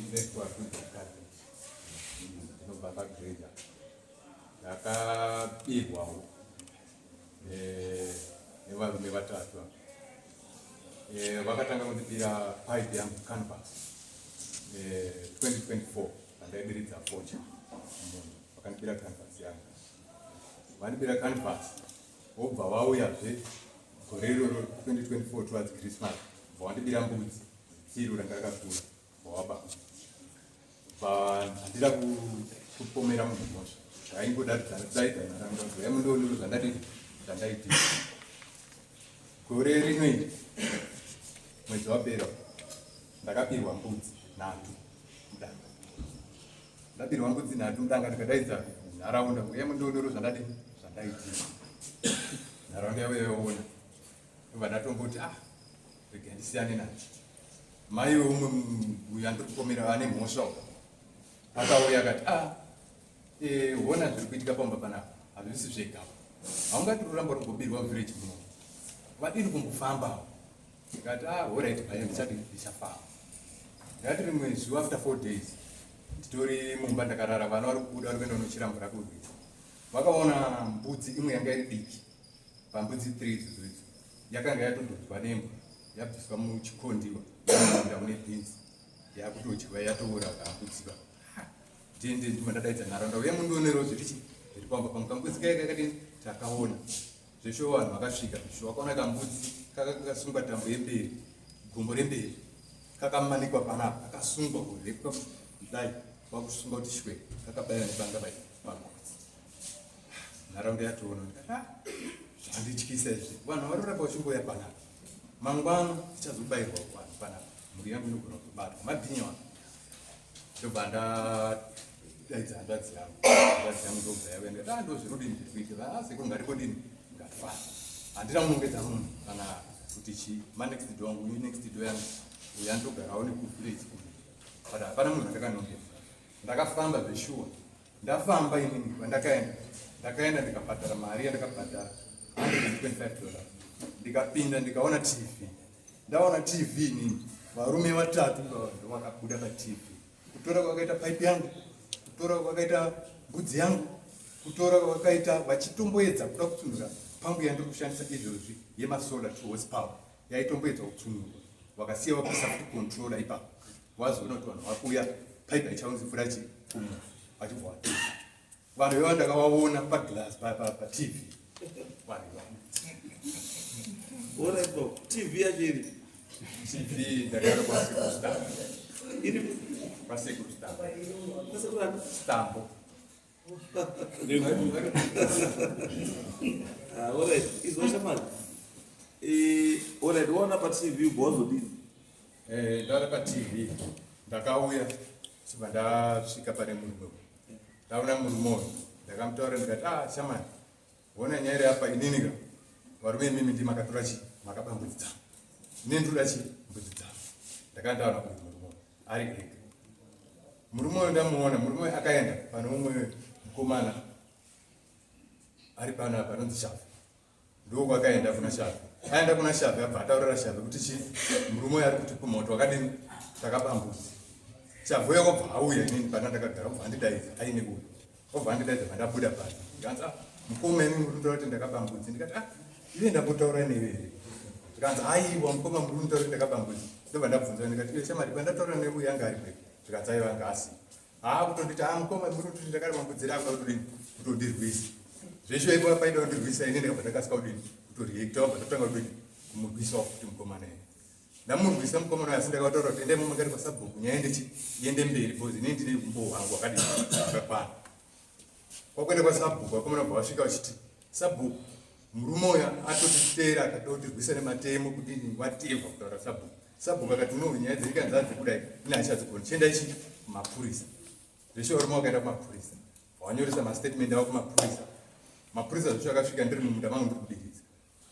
ndinoitwa kudakadzi ndinobva pagreda ndakabirwawo eh, nevarume vatatu eh, vakatanga kundibira pipe yangu canvas 2024 eh, pandaidiridza fodya munhu vakandibira canvas yangu vandibira canvas wobva vauyazve gore iroro 2024 towards Christmas bva wandibira mbudzi tsiru ranga rakakura bva waba bva handida kupomera munhu mhosva ndaingodaidzana nharaunda kuti yamundoonero zvandadii zvandaitii gore rino iri mwedzi wapera ndakabirwa mbudzi nhatu mudanga ndabirwa mbudzi nhatu mudanga ndikadaidza nharaunda uye mundondoro zvandadii zvandaitii nharaunda yavo yaona ndobva ndatomboti ah rega ndisiyane nacho mai weumwe uyu andiri kupomera ane mhosva akauya akati ah eh, hona zviri kuitika pamba panapa hazvisi zvega haungati ruramba rugobirwa muvillage muno vadini kumbofambawo ndikati ah horait bhaye ndichati ndichafamba ndakati rimwe zuva after 4 days nditori mumba ndakarara vana vari kubuda vari kuenda kunochera mvura kurwizi vakaona mbudzi imwe yanga iri diki pambudzi 3 idzodzo idzo yakanga yatododzwa nembwa yabviswa muchikondiwa yaenda mune bhinzi yakutodyiwa yatoora kambudziva ndiende ndima ndadaidza nharaunda uye mundionero zvirichi zviri pamba pangu kambudzi kaya kakadini takaona zveshuwa vanhu vakasvika zveshuwa vakaona kambudzi kaka kakasungwa tambo yemberi gumbo remberi kakamanikwa panapa kakasungwa kurepwa kudai kwakusunga kuti shwe kakabaiwa nebanga bai pagotsi nharaunda yatoona ndikati ah, zvandityisa izvi vanhu varoramba vachingouya panapa mangwana tichazobayirwa vanhu panapa mhuri yangu inogona kutobatwa mabhinya vanhu ndobva ndadaidza hanzvadzi yangu hanzvadzi yangu ndobva yauya ndikati ah ndozvinodini zviri kuitika ah sekuru ngatibodini ngatifana handina kunongedza munhu kana kuti chi manext door wangu uyu next door yangu uyu andogarawo nekuvillage uyu but hapana munhu andakanongedza ndakafamba zveshuwa ndafamba inini kwandakaenda ndakaenda ndikabhadhara mari yandakabhadhara $125 ndikapinda ndikaona TV ndaona TV inini varume vatatu vakabuda paTV kutora kwakaita pipe yangu kutora kwakaita mbudzi yangu kutora kwakaita vachitomboedza kuda kutsunura pambu yandiri kushandisa izvozvi yemasolar 2 horsepower yaitomboedza kutsunurwa vakasiya vapisa futi controller ipapo wazoona kuti vanhu vakuuya pipe haichaunzi mvura chi kumwa vachibva vatiza vanhu veva ndakavaona paglass paTV vanhu ivavo. Alright, Bob. TV yacho iri TV ndakaona kwasekuru Stambo iri kwasekuru Stambo kwasekuru ani? Stambo. Ah, alright. Izwa shamwari. Eh, alright, waona paTV ubva wazodini? Eh, ndaona paTV ndakauya chibva ndasvika pane murume uyu ndaona murume uyu ndakamutaura ndikati ah shamwari ona nyaya iri apa inini ka varume imimi ndi makatora chi makaba mbudzi dzangu inini ndinoda chi mbudzi dzangu ndakanga ndaona uyu murume uyu ari ega murume uyu ndamuona murume uyu akaenda pane umwe mukomana ari pano apa anonzi Shafi ndokwakaenda kuna Shafi aenda kuna Shafi abva ataurira Shafi kuti chi murume uyu ari kuti kumoto wakadini takaba mbudzi Shafi uyo obva auya inini pana ndakagara obva andidaidza aine uyu obva andidaidza pandabuda pasi ndikanzi ah mukoma imi muri kutaura kuti ndakaba mbudzi ndikati ah ive ndambotaura newe here zvikanzi aiwa mukoma muri kutaura kuti ndakaba mbudzi ndobva ndabvunza ndikati iwe shamwari pandataura newe uyu anga ari kwepi zvikanzi aiwa anga asi haa kutonditi haa mukoma muri kutoti ndakarema mbudzi rako kutodini kutondirwisa zveshuwa ipo paida kundirwisa ini ndakabva ndakasika kudini kutoreacta wabva ndatanga kudini kumurwisawo futi mukomana iye ndamurwisa mukomana uyu asi ndakataura kuti endai mumangari kwasabhuku nyaya ndechi iende mberi because inini ndine umbowo hwangu hwakadini hwakakwana kwakuenda kwasabhuku vakomana bva vasvika vachiti sabhuku murume uyu atotiteera akada kutirwisa nematemo kudini whatever kutaura sabhuku sabhuku akati no nyaya dzenyika nzadzi kudai ine hachadzigoni chiendai chi kumapurisa zveshe varume vakaenda kumapurisa vanyoresa mastatement avo kumapurisa mapurisa zveshe akasvika ndiri mumunda mangu ndiri kudiridza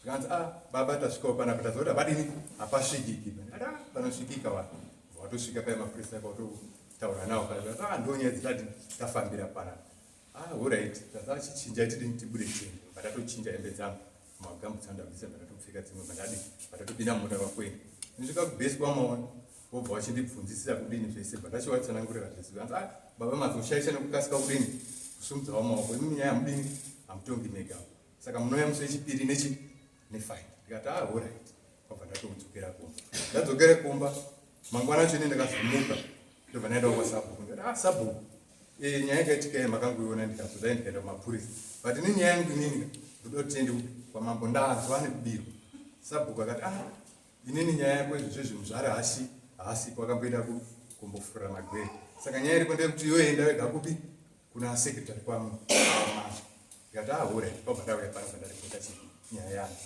zvikanzi ah baba tasvikawo panapa taziva kuti hapadini hapasvikiki ati ah panosvikika vanhu watosvika paya mapurisa kwatotaura nawo paya ah ndo nyaya dzitati tafambira panapa ah alright tasachichinja tidini tibude tiende patatochinja hembe dzangu magambutsi andabvisa ndatopfeka dzimwe pandadi patatopinda mumota kwakwenda ndisvika kubhesi kwamaona Vobva vachindibvunzisisa kudini zvese bva ndachivatsanangurira zvese vanzi ah, baba mazoshaisha nekukasika kudini kusumudzawo maoko imi nyaya hamudini hamutongi mega saka munouya musi wechipiri nechi nefight ndikati ah horit kwabva ndatokudzokera kumba ndadzokere kumba mangwana acho ini ndakazomuka ndobva ndaendawo kwasabhuku ndikati ah sabhuku eh, nyaya yakaitika iyi makangoiona ndikazodai ndikaenda kumapurisa but ini nyaya yangu inini ndoda kuti tiende kwamambo ndanzwa nekubirwa sabhuku akati ah Inini nyaya yako izvo zvezvi muzvare hasi haasipo akamboenda kumbofurira magwere saka nyaya iripo ndeyekuti yoenda wega kupi kuna secretary kwamazvo ndikati ahure ah, kwabva ndauya pano pandaripota chii nyaya yangu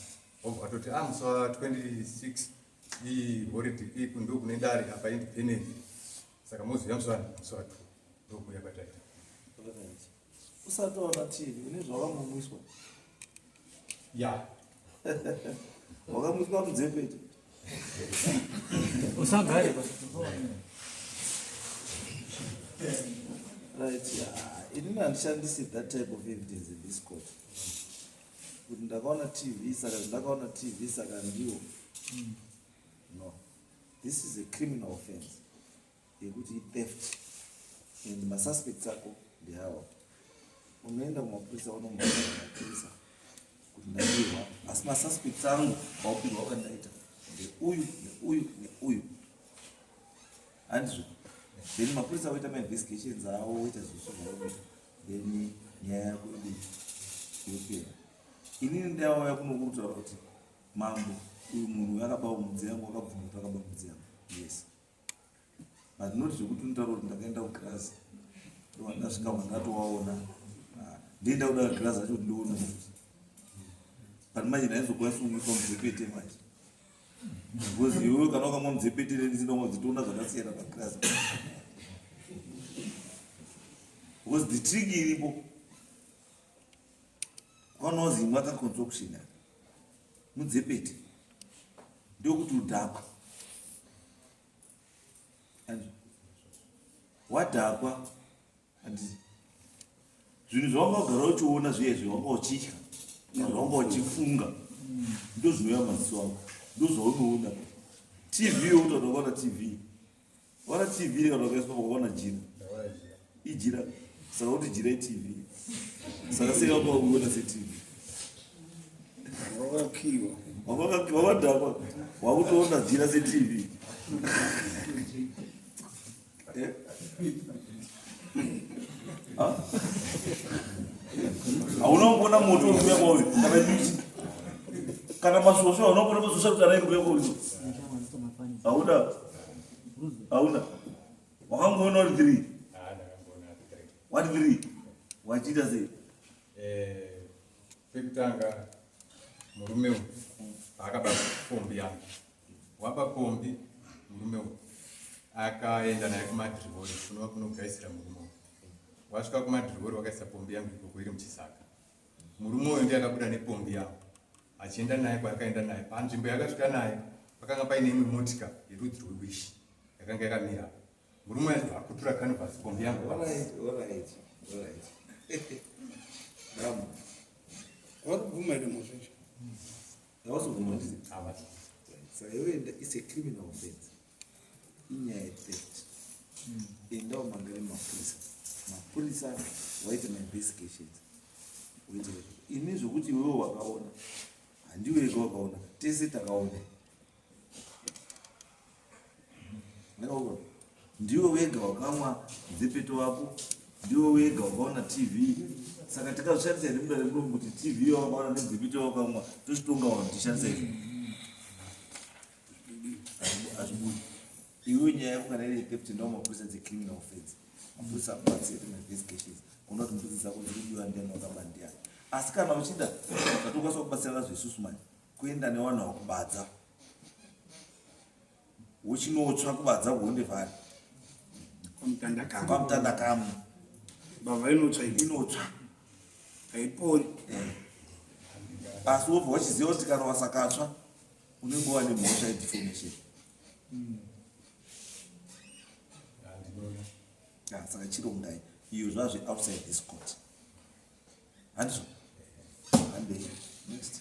wobva watoti ah musi wa 26 iholiday iku ndokune dare apa independence saka mozouya musi wani musi wa 2 ndokuuya kwataita Usati waona TV une zvawakamumwiswa. Ya. Wakamwiswa mudzepete. Usagare pa. Right, yeah. Inini handishandisi that type of evidence in this court. Kuti ndakaona TV saka ndakaona TV saka ndiwo. No. This is a criminal offense. yekuti itheft and masuspects ako ndeawa unoenda kumapurisa unomhanya mapurisa kuti ndabirwa asi masuspects angu paubirwa wakandaita ndeuyu neuyu neuyu handizvo then mapurisa voita mainvestigations avo voita zvese zvavanoita then nyaya yako idii yopera inini ndauya kuno kutaura kuti mambo uyu munhu uyu akaba mudzi yangu akabvuma kuti akaba mudzi yangu yes but not zvekuti unotaura kuti ndakaenda kugirazi ndovandasvika vandatowaona ah, ndienda kuda kugirazi acho kuti ndione kuti but manje ndaizokwanisa kumwiswa mudzepete manje because iwewe kana wakamwa mudzepete nendisina kumwa dzitoona zvakasiyana pagirazi because the trick iripo kwanozi imwa kaconcoction aka mudzepete ndokuti udhakwa wadhakwa handiti zvinhu zvawanga ugara uchiona zviye zve wanga uchitya zvawanga uchifunga ndozvinouya maziso ako ndozvaunoona tv yokuti wakaona tv Wana TV kana wakaiswa wakaona jira. Ijira. Saka kuti jira iTV. Saka sei wanga wakuona seTV? Wakakiwa. Wakakiwa wadhakwa. Wakutoona jira seTV. Eh? Hauna kuona moto uri kuuya kwauri kana nyuchi kana masvosvo hauna kuona masvosvo kuti anairi kuuya kwauri hauna hauna wakangoona uri three wati three wachiita sei eh, pekutanga murume uyu paakaba pombi yangu waba pombi murume uyu akaenda naye kumadhirihori kunova kunogaisira murume uyu wasvika kumadhirihori wakaisa pombi yangu ikoko iri muchisaka murume uyu ndiye akabuda nepombi yangu achienda naye kwaakaenda naye panzvimbo yakasvika naye pakanga paine imwe motika yerudzi rwewishi yakanga yakamira murume achibva akutura canvas pombi yangu Varikubvuma here mhosva izvo? Havazobvuma handiti? Saka iwe enda it's a criminal offense. Inyaya yetheft. Enda umangare mapurisa. Mapurisa waita mainvestigations. Woita ini zvokuti iwewe wakaona handiwe wega wakaona tese takaona. Ndakaona. Ndiwe wega wakamwa mzepeto wako, ndiwe wega wakaona TV. Saka tikazvishandisa here mudare muno kuti TV wakaona nemzepeto wakamwa tochitonga vanhu tishandisa izvo. Hazvibudi. Iwe nyaya yako kana iri yetheft enda kumapurisa it's a criminal offense. Mapurisa akubatsire kumainvestigations kuona kuti mbudzi dzako dziri kubiwa ndiani wakaba ndiani. Asi kana uchida tatokwanisa kubatsirana zvesusu manje kuenda nevanhu vakubadza. Wochinotsva kubadza kuhonde vhari. Kwamutandakamu. Mbavha inotsva inotsva. Haipori. Eh. Asi wobva wachiziva kuti kana wasakatsva unenge wane mhosva yedefamation. Ah, saka chirongai iyo zvazve outside this court. Handizvo? Handei. Next.